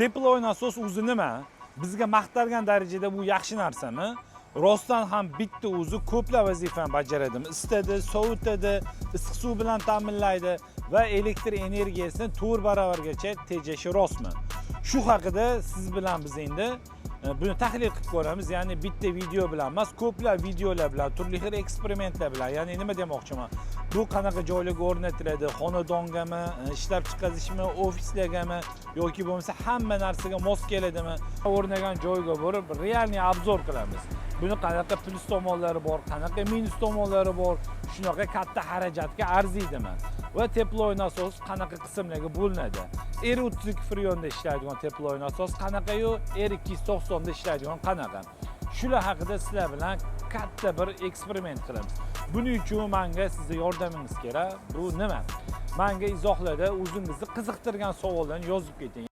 Тепловой насос o'zi nima? Bizga maqtalgan darajada bu yaxshi narsami? Rostdan ham bitta o'zi ko'plab vazifani bajaradimi? Isitadi, sovutadi, issiq suv bilan ta'minlaydi va elektr energiyasini 4 barobargacha tejashi rostmi? Shu haqida siz bilan biz endi buni tahlil qilib ko'ramiz. Ya'ni bitta video bilan emas, ko'plab videolar bilan, turli xil eksperimentlar bilan. Ya'ni nima demoqchiman? Bu qanaqa joylarga o'rnatiladi? Xonadongami, ishlab chiqarishmi, ofislargami yoki bo'lmasa hamma narsaga mos keladimi? O'rnagan joyga borib, реальный обзор qilamiz. Buni qanaqa plyus tomonlari bor, qanaqa minus tomonlari bor, shunaqa katta xarajatga arziydimi? Va тепловой насос qanaqa qismlarga bo'linadi? R32 friyonda ishlaydigan тепловой насос qanaqayu R290 da ishlaydigan qanaqa? Shular haqida sizlar bilan katta bir eksperiment qilamiz. Buning uchun menga sizni yordamingiz kerak. Bu nima? Menga izohlarda o'zingizni qiziqtirgan savollarni yozib keting.